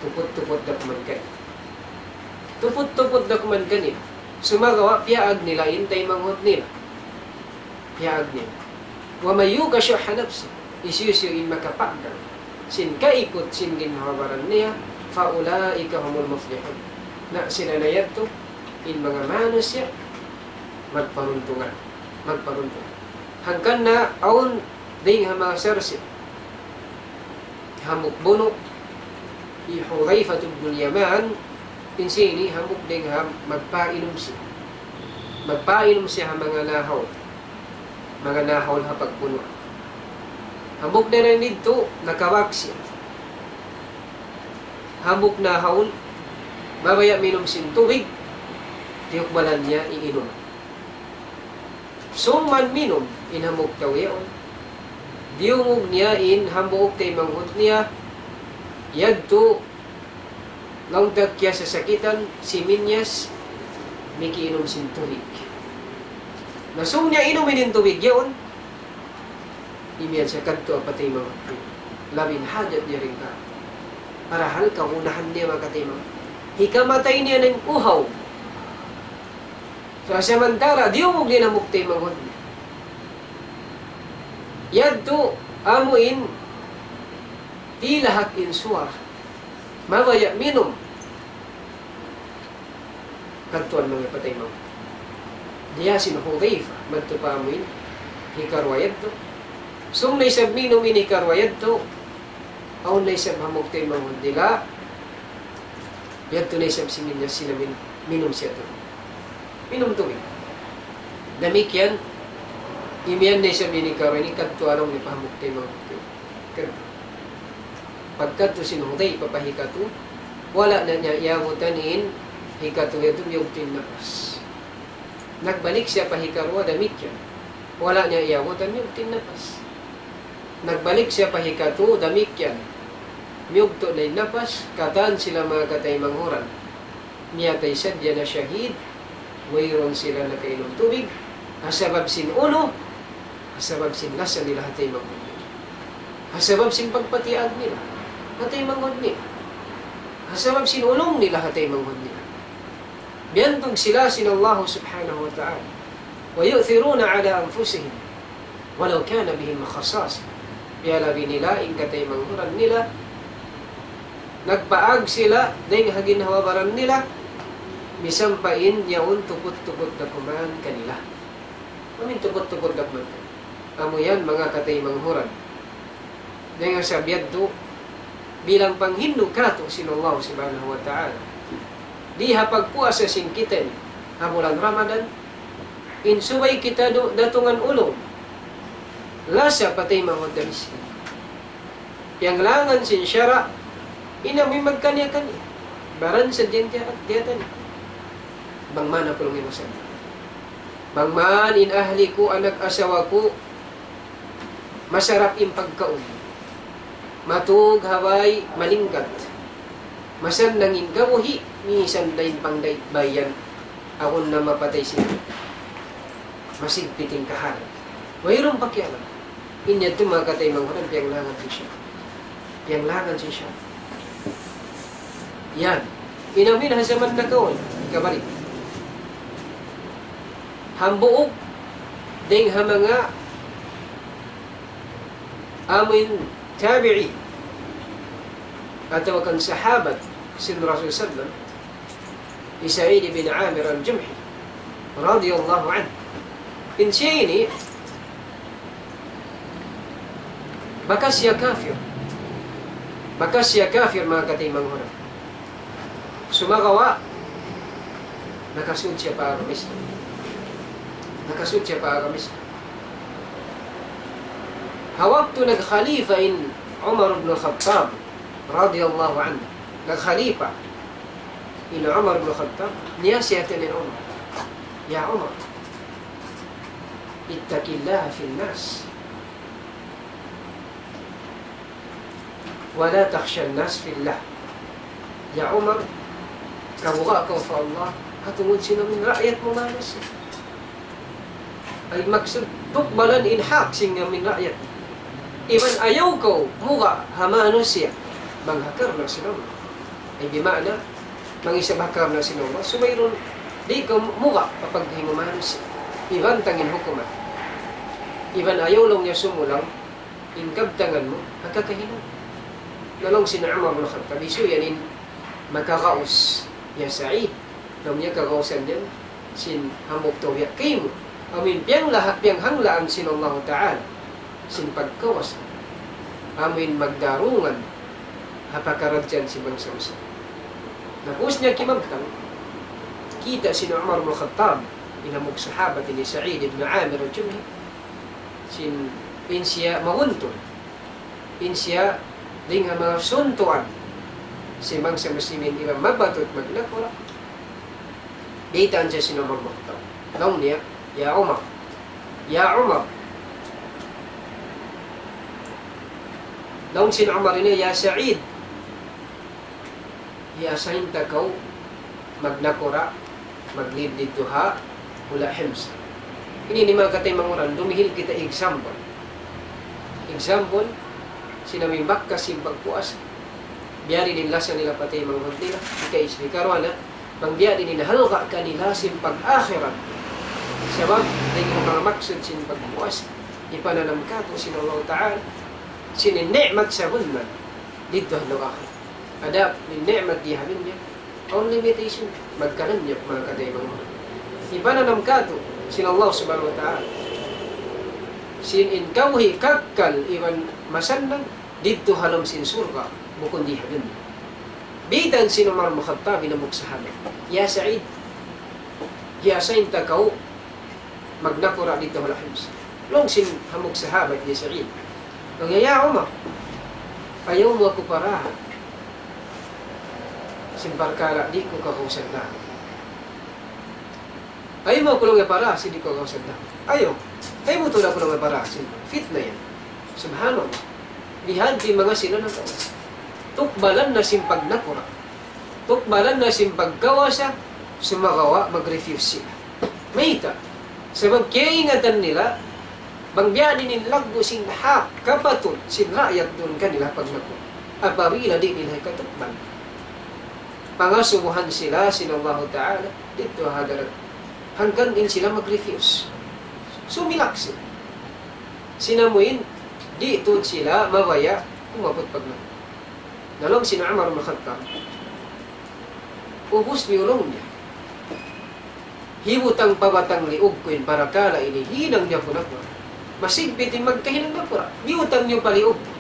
tuput-tuput da kuman kanila. Tuput-tuput da kuman kanila. Sumagawa' piyaag nila in taymanghud nila. Piyaag nila. ومن يوق شح نفسه. Hisiyu-siyu in makapagdal sin kaikut sin ginhawa-baran niya, فأولئك هم المفلحون. Na sila na yadtu in manga manusiya' magparuntungan. Magparuntungan. Hangkan na awn dayn ha manga sarsi' hambuuk bunu' hi Hudhayfah ibn Yaman, in siya ini hambuuk dayn ha magpainum siya. Magpainum siya ha manga nahaw. Manga nahaw ha pagbunu'. Hambuuk dayn ha didtu, nakawak siya. Hambuuk nahaw, mabaya' minum sin tubig, tiyukbalan niya iinum. Sung man minum in hambuuk tau yaun. Diyungug niya in hambuuk taymanghud niya, yadtu laung ta kiyasasakitan, siminyas, mikiinum sin tubig. Na sung niya inum in tubig yaun, imiyan siya kadtu pa taymanghud. Labi na hajat niya dayn ka. Parahal kagunahan niya manga taymanghud. Hikamatay niya in uhaw. Sa' samantala', diyungug niya in hambuuk taymanghud niya. Yadtu, amu in, tilahat in suwara. Mabaya' minum. Kadtuan manga pataymanghud. Diya sin Hudhayfah, madtu pa amu in, hikaruwa yadtu. Sung na isab minum in hikaruwa yadtu. Awn na isab hambuuk taymanghud nila. Yadtu na isab siminyas sila min-, minum siya tu. Minum tubig. Damikkiyan, imiyan na isab in hikaruwa ini kadtu laung niya pa hambuuk taymanghud. Kadtu. Pagkadtu sin Hudhayfah pa hikatu, wala' na niya iyabutan in hikatu yadtu miyugtu' in napas. Nagbalik siya pa hikaruwa damikkiyan. Wala' niya iyabutan miyugtu' in napas. Nagbalik siya pa hikatu damikkiyan. Miyugtu' na in napas, katan sila manga kataymanghud. Miyatay sadja na shahid, wayruun sila nakainum tubig, ha sabab sin unu, ha sabab sin lasa nila ha taymanghud nila. Ha sabab sin pagpatiag nila ha taymanghud nila. Ha sabab sin ulung nila ha taymanghud nila. Biyantug sila sin Allah subhanahu wa ta'ala. ويؤثرون على أنفسهم ولو كان بهم خصاصة. Piyalabi nila in kataymanghud nila. Nagpaag sila dayn ha ginhawa-baran nila, misan pa in yaun tuput-tuput da kuman kanila. Amu in tuput-tuput da kuman kanila. Amu yan manga kataymanghud. Dayn ha sabab yadtu, bilang panghindu' katu' sin Allah subhanahu wa ta'ala. Di ha pagpuasa sin kita ini, ha bulan Ramadan, in subay kita du-, datungan ulung. Lasa pa taymanghud da miskin. Piyanglangan sin sara', in amu in magkaniya-kaniya. Baran sa diyan tiya-, tiyatan. Bang man aku laung in masa. Bang man in ahli ku, anak asawa ku, masarap in pagkaun. Matug ha bay, malingkat. Masan nangin kabuhi', misan da in pangdait bay yan. Awn na mapatay sila. Masigpit in kahālan. Wayruun pakialam. In yadtu manga kataymanghud, piyanglangan sin sara'. Piyanglangan sin sara'. Yan. In amu in ha jaman nakauna, kabalik. Hambuuk, dayn ha manga amu in tabi'i, atawa kan sahabat, sin Rasul sallam, hi Sa'id ibn Amir al-Jumahi, radiyallahu anhu. In siya ini, bakas siya kafir. Bakas siya kafir, manga kataymanghud. Sumagawa', nakasud siya pa agama Islam. Nakasud siya pa agama Islam. Ha waktu nagkhalifa in Umar ibn Khattab, radiyallahu anhu. Nagkhalifa in Umar ibn Khattab, niyasihatan in Umar. Ya Umar, اتق الله في الناس. ولا تخشى الناس في الله. Ya Umar, kabuga' kaw pa Allah, ha tungud sin amuin raayat mu manusiya'. Ay maksud, tukbalan in hak sin amuin raayat. Iban ayaw kaw muga' ha manusiya', bang ha karna' sin Allah. Ay di' maana, bang isab ha karna' sin Allah. Subay duun, di' kaw muga' pa paghinang manusiya'. Iban tangin hukuman. Iban ayaw laung niya sumulang, in kabtangan mu, ha kakahinang. Na laung sin Umar bin Khattab, hisiyu yan in makagaus, ya Sa'id. Laung niya kagausan yan, sin hambuuk tau biya' kaymu. Amuin piyanglaha-, piyanghanglaan sin Allahu Ta'ala, sin pagkawasa. Amuin magdarungan, ha pakaradjaan sin bangsa Muslim. Na pag'ubus niya kimabtang, kita' sin Umar bin Khattab, in hambuuk sahabat ini Sa'id ibn Amir al-Jumahi, sin in siya mauntung. In siya dayn ha manga suntuan sin bangsa Muslimin iban mapatut magnakura'. Biyaytaan siya sin Umar bin Khattab. Laung niya, "Ya Umar. Ya Umar." Laung sin Umar ini, "Ya Sa'id, hi-assign ta kaw magnakura', mag-lead didtu ha hula' Hims." Ini, ini manga kataymanghuran, dumihil kita example. Example, sin amuin bakas sin pagpuasa. Biya' diin in lasa nila pa taymanghud nila. Ika-, ikaruwa na, bang biya' diin in halga' kanila sin pag-akhirat. Sabab, dayn ha manga maksud sin pagpuasa, hipananam kātu' sin Allah Ta'ala sin ni'mat sabunnal didtu ha adlaw akhirat. Adapun ni'mat di ha dunya, awn limitation. Magkalan niya manga kataymanghuran. Hipananam kātu' sin Allah Subhanahu wa Ta'ala sin in kabuhi' kakkal iban masannang didtu ha lawm sin surga', bukun di ha dunya. Biyaytaan sin Umar bin Khattab in hambuuk sahabat, "Ya Sa'id, hi-assign ta kaw magnakura' didtu ha hula' Hims." Laung sin hambuuk sahabat, "Ya Sa'id." Laung niya, "Ya Umar, ayaw mu aku paraha sin parkala' di' ku kagausan na." Ayaw mu aku laung niya paraha sin di' ku kagausan na. Ayaw. Ayaw mu tuud aku laung niya paraha sin fitna yan. Subhanallah. Bihadtu in manga sila nagkawasa. Tukbalan na sin pagnakura'. Tukbalan na sin pagkawasa, sumagawa' mag-refuse sila. Mayta'? Sabab kiyaingatan nila, bang biya' diin in laggu' sin hak kapatut sin raayat duun kanila pagnakura'. Apabila di' nila hikatukbal, pangasubuhan sila sin Allahu Ta'ala didtu ha hadarat. Hangkan in sila mag-refuse. Sumilak sila. Sin amuin, di' tuud sila mabaya' kumaput pagnakura'. Na laung sin Umar bin Khattab, "Ubus niyu," laung niya. "Hibutang pa batang liug ku in parakala' ini, hinang niyu aku nakura'. Masigpit in magkahinang nakura'. Biyutang niyu pa liug ku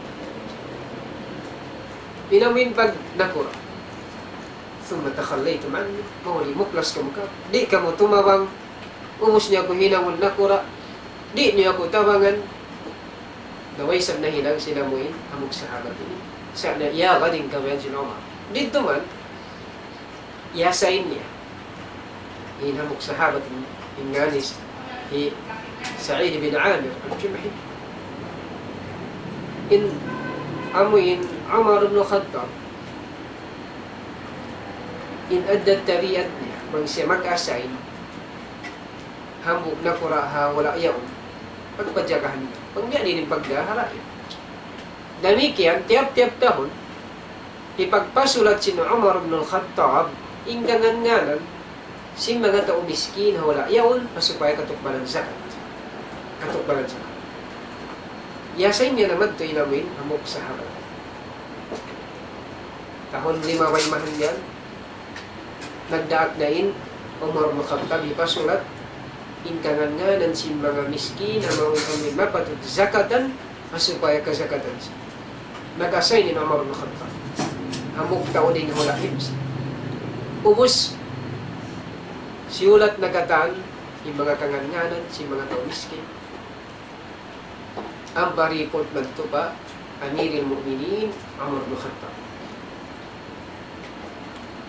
in amuin pagnakura'." ثم تخليتم عني. Mawli, muklas kamu kāku'. Di' kamu tumabang. Ubus niyu aku hinangun nakura'. Di' niyu aku tabangan. Na way isab nahinang sin amuin hambuuk sahabat ini. Sa' na iyagad in kabayaan sin Umar. Didtu man, iyassign niya in hambuuk sahabat in, in nganis hi Sa'id bin Amir al-Jumahi. In amuin Umar ibn Khattab, in addat tabiat niya, bang siya mag-assign hambuuk nakura' ha hula' yaun, pagpajagahan niya. Bang biya' diin in pagdahara niya. Damikkiyan, tiyap-tiyap tahun, hipagpasulat sin Umar ibn al-Khattab in kangān-ngānan sin manga tau miskin ha hula' yaun, ha supaya katukbalan zakat. Katukbalan zakat. Iyassign niya na madtu in amuin hambuuk sahabat. Tahun limabay mahan yan, nagdaak na in Umar bin Khattab hipasulat in kangān-ngānan sin manga miskin, amu in mapatut zakatan, ha supaya kazakatan siya. Nag-assign in Umar bin Khattab. Hambuuk tau dayn ha hula' Hims. Ubus, siyulat na katan in manga kangān-ngānan sin manga tau miskin. Ampa report madtu pa Amirul Mu'minin Umar bin Khattab.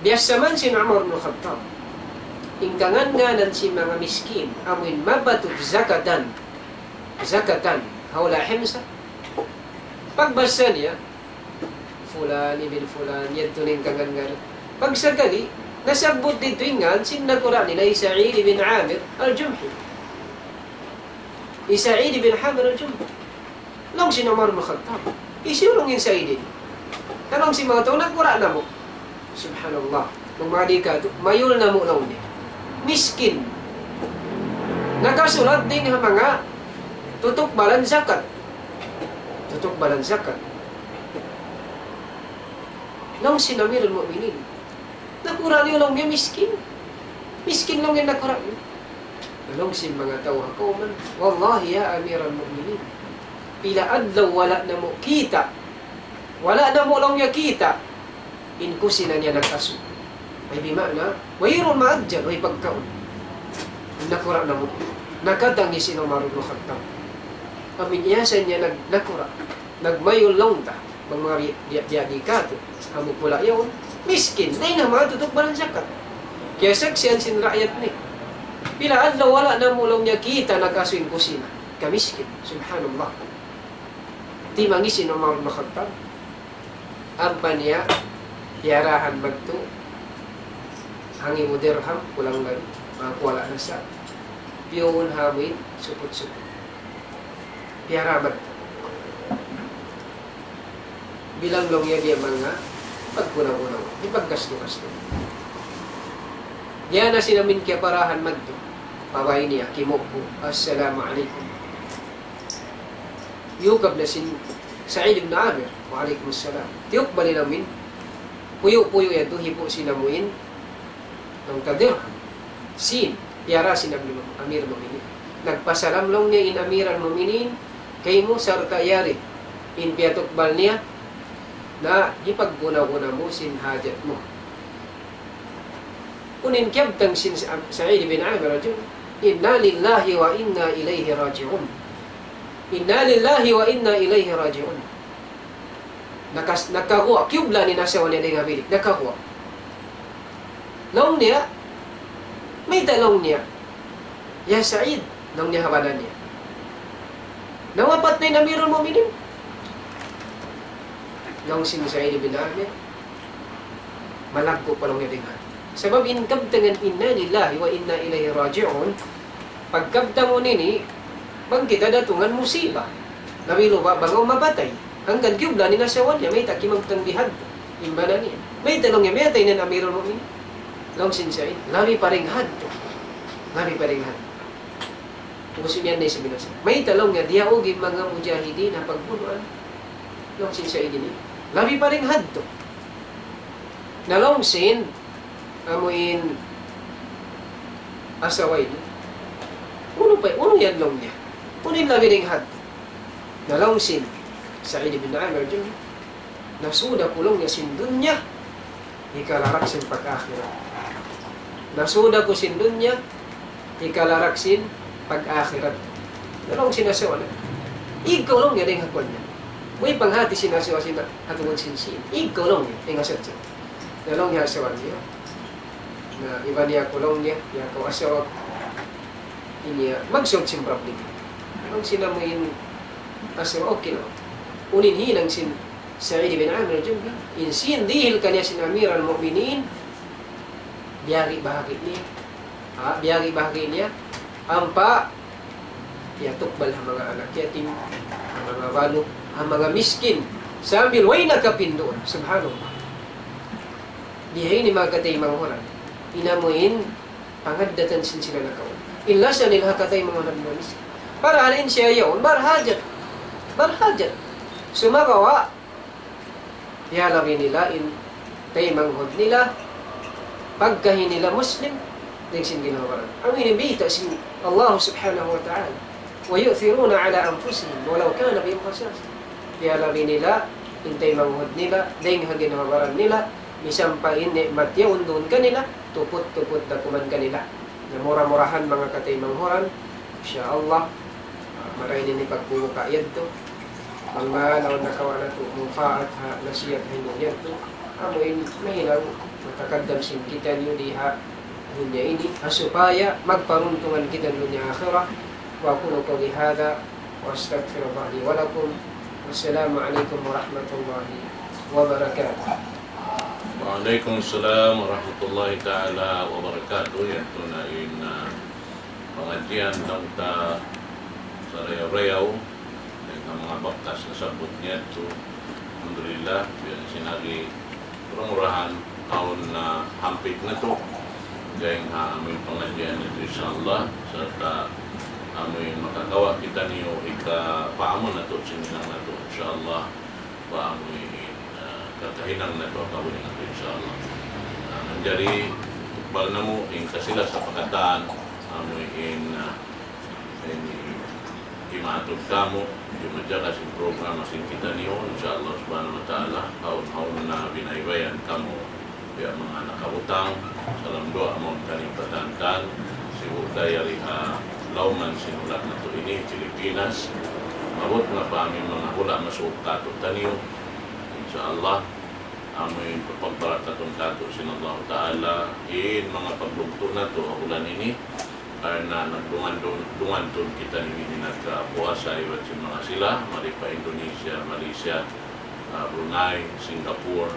Biyassa man sin Umar bin Khattab, in kangān-ngānan sin manga miskin, amuin mapatut zakatan, zakatan, ha hula' Hims. Pagbassa niya, Fulan ibn Fulan, yadtu na in kangān-ngān. Pagsakali, nasabbut didtu in ngān sin nakura' nila hi Sa'id ibn Amir al-Jumahi. Hi Sa'id ibn Amir al-Jumahi. Laung sin Umar ibn Khattab, "Hisiyu laung in Sa'id ini?" Na laung sin manga tau, "Nakura' namu'." Subhanallah. Manga di' katu', mayul namu' laung niya. Miskin. Nakasulat dayn ha manga tutukbalan zakat. Tutukbalan zakat. Laung sin Amirul Mu'minin, "Nakura' niyu laung niya miskin. Miskin laung niya nakura' niyu." Na laung sin manga tau ha kawman, "Wallahi ya Amiral Mu'minin, pila adlaw wala' namu' kita'. Wala' namu' laung niya kita' in kusina niya nag-asu." Ay, bima'na, wayruun maadjal, way pagkaun. Nakura' namu'. Nakatangis in Umar ibn Khattab. Amu in iyasa niya nag-, nakura'. Nagmayul laung ta. Bang manga bi-, biya', biya' di' katu'. Amu pula yaun. Miskin. Dayn ha manga tutukbalan zakat. Kiyasaksian sin raayat niya. Pila adlaw wala' namu' laung niya kita' nag-asu in kusina. Kamiskin. Subhanallah. Timangis in Umar ibn Khattab. Ampa niya, piyarahan madtu, hangibu dirham, kulang na, manga kuwala na sa. Piyuun ha amuin, suput-suput. Piyarahan madtu. Bilang laung niya biya' manga, pagkunaw-kunaw, di' paggastu-gastu. Diya na sin amuin kiyaparahan madtu. Pabay niya, kimuku, "Assalamu alaykum." Yukab na sin Sa'id ibn Amir, "Wa alaykum assalam." Tiyukbal in amuin, puyu'-puyu' yadtu hipu' sin amuin, nang tadir, sin, piyara sin Amir, Amir Mu'minin. Nagpasalam laung niya in Amir al-Mu'minin, kaymu sarta' yari, in piyatukbal niya, na hipagkuna-kuna mu sin hajat mu. Unu in kiyabtang sin Sa-, Sa'id bin Amir Rajul, "Inna lillahi wa inna ilayhi raji'un. Inna lillahi wa inna ilayhi raji'un." Nakas-, nakaguwa', kiyubla' in asawa niya dayn ha bilik, nakaguwa'. Laung niya, mayta' laung niya, "Ya Sa'id," laung niya ha bana niya, "nawapat na in Amirul Mu'minin?" Laung sin Sa'id bin Amir, malaggu' pa laung niya dayn ha. Sabab in kabtangan inna lillahi wa inna ilayhi raji'un, pagkabtangan ini, bang kita datungan musiba. Labi luba' bang awn mapatay. Hangkan kiyubla' in asawa niya, mayta' kimabtang bihadtu in bana niya. Mayta' laung niya, miyatay na in Amirul Mu'minin. Laung sin Sa'id, labi pa dayn hadtu. Labi pa dayn hadtu. Ubus imiyan na isab in asawa. Mayta' laung niya, diyaug in manga mujahidin ha pagbunuan. Laung sin Sa'id ini, labi pa dayn hadtu. Na laung sin, amuin asawa ini, unu pa, unu yan laung niya? Unu in labi dayn hadtu? Na laung sin Sa'id bin Amir Jundi, nasuda ku laung niya sin dunya, hikalarak sin pag-akhirat. Nasuda ku sin dunya, hikalarak sin pag-akhirat. Na laung sin asawa na, ikaw laung niya dayn ha kuwan niya. Way panghati sin asawa sin ha tungud sin sin. Ikaw laung niya, dayn ha sadja. Na laung niya asawa niya. Na iban niya ku laung niya, ya kaw asawa ku. Ini ya, magsud sin problem. Laung sin amuin asawa, okay na. Unu in hinang sin Sa'id bin Amir Jundi, in sin dihil kaniya sin Amir al-Mu'minin, biyari bahagi niya. Ha, biyari bahagi niya. Ampa, piyatukbal ha manga anak yatim, ha manga balu', ha manga miskin. Sambil way nakapindu'. Subhanallah. Bihaini manga kataymanghuran. In amuin, pangaddatan sin sila nakauna. In lasa nila ha kataymanghuran na miskin. Para halin siya yaun, barhajat. Barhajat. Sumagawa', piyalabi nila in taymanghud nila, pagkahi nila Muslim, dayn sin ginhawa-baran. Amu ini in bayta' sin Allah Subhanahu wa Ta'ala. ويؤثرون على أنفسهم ولو كان بهم خصاصة. Piyalabi nila in taymanghud nila, dayn ha ginhawa-baran nila, misan pa in ni'mat yaun duun kanila, tuput-tuput da kuman kanila. Na mura-murahan manga kataymanghuran, insya Allah, ah, marayaw ini in pagbuka yadtu. Bang man awn nakawa' natu' manpaat ha nasihat ha hinang yadtu, amu in mahinang matakaddam sin kitaniyu di ha dunya ini, ha supaya magparuntungan kita dunya akhirat. وأقول قولي هذا وأستغفر الله لي ولكم. والسلام عليكم ورحمة الله وبركاته. وعليكم السلام ورحمة الله تعالى وبركاته. Yadtu na in, ah, pangadjian ta sarayaw-rayaw, dayn ha manga bakas nasabbut niya yadtu. Alhamdulillah, biya' sin agi, mura-murahan, awn na hampit na tuud. Dayn ha amuin pangadjian yadtu, insya Allah, sarta' amuin makakawa' kitaniyu hikapaamu na tuud sin hinang natu', insya Allah. Bang amu in, ah, kakahinang natu' ha kabuhi' natu', insya Allah. Ah, manjari, tukbal namu' in kasila sa pa katan, amu in, ah, ini, imatud kamu, di' majaga sin programa sin kitaniyu, insya Allah subhanahu wa ta'ala, haun-haun na binaybayan kamu, biya' manga nakabutang, salam duwaa mawn kaniyu katantan, sibu' da yari ha lawm sin hula' natu' ini, Pilipinas, maabut na pa amu in manga hula' masuuk kātu'niyu, insya Allah, amu in papagbarakatun kātu' sin Allah Ta'ala, in manga paglugtu' natu' ha bulan ini, karna' nagdungan-dun-, dungan tuud kitaniyu ini nagpuasa iban sin manga sila, mari pa Indonesia, Malaysia, ah, Brunei, Singapore,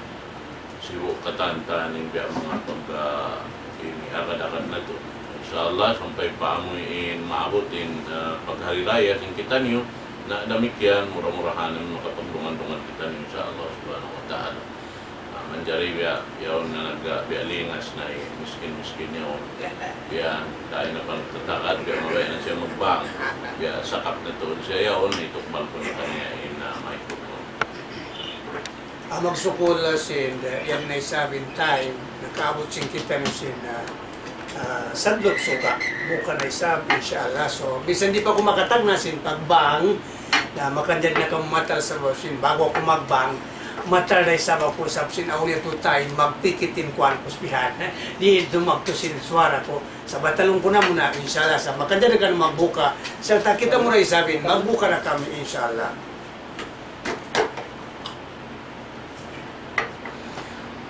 sibu' katantan in biya' manga pag, ah, ini agad-agad natu'. Insya Allah, sampay pa amu in maabut in, ah, paghari raya sin kitaniyu, na damikkiyan, mura-murahan in makapaglungan-lungan kitaniyu, insya Allah subhanahu wa ta'ala. Ah, manjari biya', yaun na nag-, biya' lingas na in miskin-miskin yaun. Biya' kaina pangtatagad, biya' mabaya' na siya magbang. Biya' sakap na tuud siya yaun, itukbal ku na kaniya in, ah, microphone. Ah, magsukul, ah, sin, ah, yan na isab in time, nakaabut sin kitaniyu sin, ah, ah, sadlup suga. Buka na isab, insya Allah. So, misan di' pa aku makatagna' sin pagbang, na makanjari na kamu matal sa sin ba'gu aku magbang, matal na isab aku sa sin awn yadtu time, magpikit in kuwan ku sabihan, eh. Di' dumagtu sin suwara ku. Sa' batalun ku na muna, insya Allah, sa' makanjari na kamu magbuka. Sa' ta kita muna isab in, magbuka na kami, insya Allah.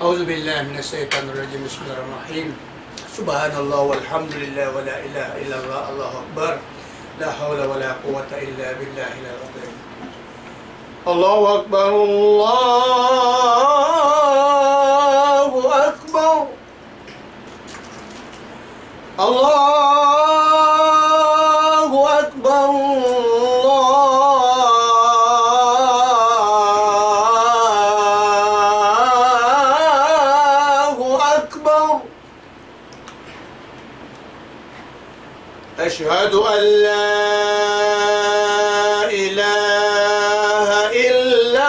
أعوذ بالله من الشيطان الرجيم. بسم الله الرحمن الرحيم. سبحان الله والحمد لله ولا إله إلا الله، الله أكبر. لا حول ولا قوة إلا بالله العلي العظيم. الله أكبر، الله أكبر. الله أكبر، الله أكبر. أشهد أن لا إله إلا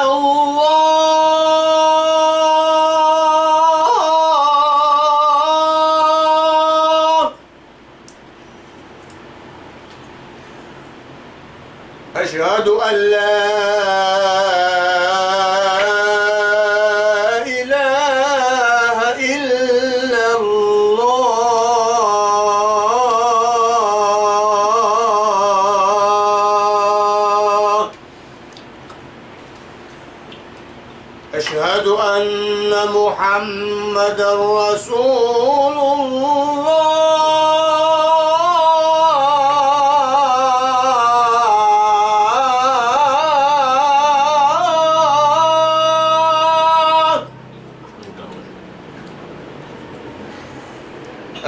الله. أشهد أن لا إله إلا الله. أشهد أن محمدا رسول الله.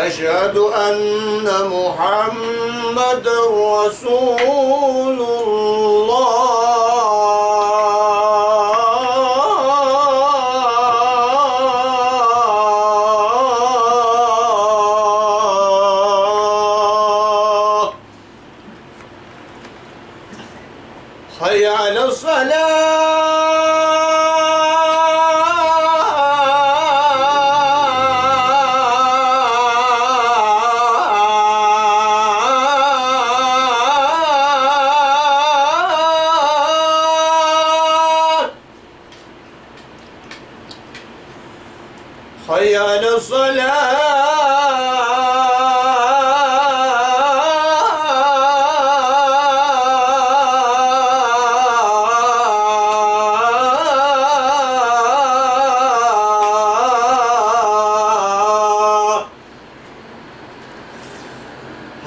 أشهد أن محمدا رسول الله. حي على الصلاة. حي على الصلاة.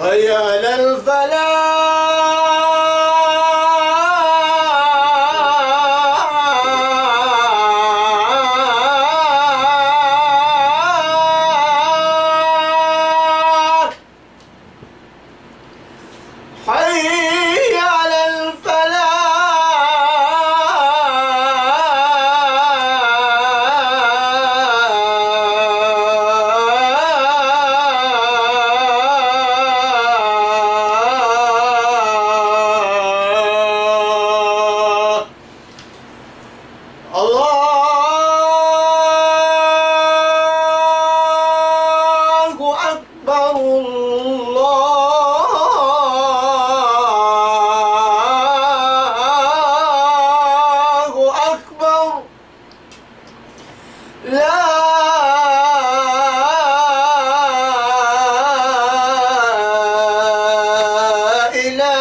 حي على الفلاح. أكبر، الله أكبر. لا إله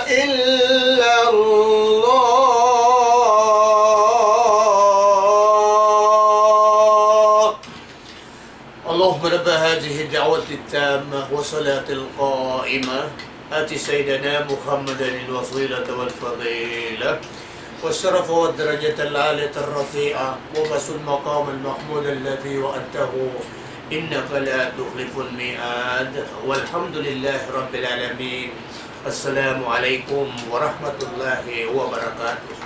إلا الله. اللهم رب هذه الدعوة التامة والصلاة القائمة، آت سيدنا محمدا الوسيلة والفضيلة والشرف والدرجة العالية الرفيعة وابعثه المقام المحمود الذي وعدته إنك لا تخلف الميعاد. والحمد لله رب العالمين. السلام عليكم ورحمة الله وبركاته.